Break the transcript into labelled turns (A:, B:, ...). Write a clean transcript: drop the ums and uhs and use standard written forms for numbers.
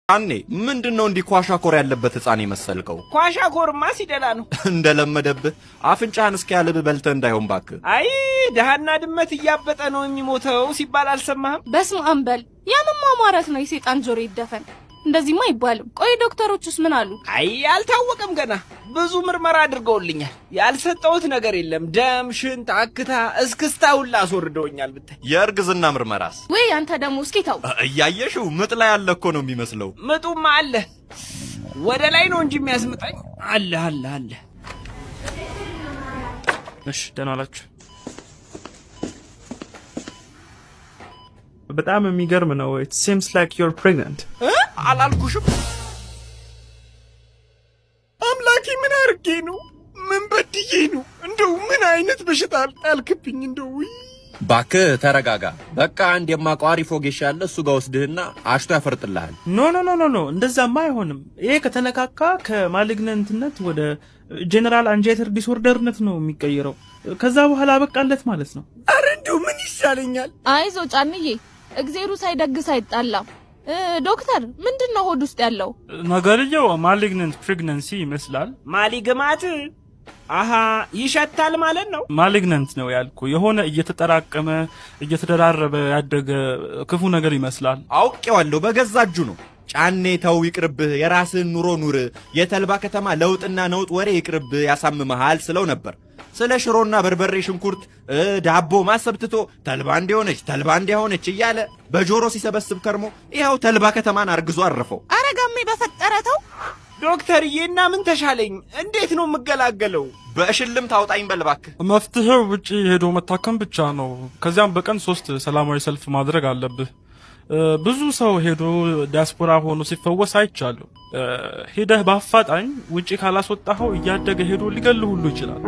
A: ጫኔ፣ ምንድን ነው እንዲህ ኳሻኮር ያለበት ህፃን የመሰልከው?
B: ኳሻኮርማ ሲደላ ነው።
A: እንደለመደብህ አፍንጫህን እስኪያልብህ በልተህ እንዳይሆን ባክህ።
B: አይ፣ ድሃና ድመት እያበጠ ነው የሚሞተው ሲባል አልሰማህም?
C: በስመ አብ በል። የምን ማሟረት ነው? የሴጣን ጆሮ ይደፈን። እንደዚህማ አይባልም። ቆይ ዶክተሮቹስ ምን አሉ?
B: አይ፣ አልታወቀም ገና። ብዙ ምርመራ አድርገውልኛል። ያልሰጠሁት ነገር የለም። ደም፣ ሽንት፣ አክታ፣ እስክስታ ሁላ አስወርደውኛል ብታይ።
A: የእርግዝና ምርመራስ?
C: ወይ አንተ ደግሞ፣ እስኪ ተው።
A: እያየሽው ምጥ ላይ ያለ እኮ ነው የሚመስለው።
B: ምጡማ አለ፣ ወደ ላይ ነው እንጂ የሚያስምጠኝ። አለ አለ አለ።
D: እሺ፣ ደህና ዋላችሁ። በጣም የሚገርም ነው። It seems like you're pregnant.
A: አላልኩሽም?
B: አምላኬ፣ ምን አድርጌ ነው? ምን በድዬ ነው? እንደው ምን አይነት በሽታ አልጣልክብኝ? እንደው ውይ!
A: ባክህ ተረጋጋ። በቃ አንድ የማውቀው አሪፍ ወጌሻ አለ። እሱ ጋር ወስድህና አሽቶ ያፈርጥልሃል።
D: No, no, no, no, no፣ እንደዛማ አይሆንም። ይሄ ከተነካካ ከ malignant ነት ወደ general anxiety disorder ነት ነው የሚቀየረው። ከዛ በኋላ አበቃለት ማለት ነው።
B: አረ እንደው ምን ይሻለኛል?
C: አይዞ ጫንዬ፣ እግዜሩ ሳይደግስ አይጣላም። ዶክተር፣ ምንድን ነው ሆድ ውስጥ ያለው?
D: ነገርየው malignant pregnancy ይመስላል።
B: ማሊግማት፣ አሃ፣ ይሸታል ማለት ነው።
D: Malignant ነው ያልኩ። የሆነ እየተጠራቀመ እየተደራረበ ያደገ ክፉ ነገር ይመስላል።
A: አውቄዋለሁ፣ በገዛ እጁ ነው። ጫኔ ተው ይቅርብህ፣ የራስህን ኑሮ ኑር። የተልባ ከተማ ለውጥና ነውጥ ወሬ ይቅርብህ፣ ያሳምመሃል ስለው ነበር። ስለ ሽሮና በርበሬ፣ ሽንኩርት፣ ዳቦ ማሰብ ትቶ ተልባ እንዲሆነች ተልባ እንዲሆነች እያለ በጆሮ ሲሰበስብ ከርሞ ይኸው ተልባ ከተማን አርግዞ አረፈው።
C: አረ ጋሜ፣ በፈጠረ ተው።
B: ዶክተርዬ፣ እና ምን ተሻለኝ? እንዴት ነው የምገላገለው?
A: በሽልም ታውጣኝ በል እባክህ።
D: መፍትሄው ውጪ ሄዶ መታከም ብቻ ነው። ከዚያም በቀን 3 ሰላማዊ ሰልፍ ማድረግ አለብህ። ብዙ ሰው ሄዶ ዲያስፖራ ሆኖ ሲፈወስ አይቻለሁ። ሄደህ በአፋጣኝ ውጪ ካላስወጣኸው እያደገ ሄዶ ሊገልህ ሁሉ ይችላል።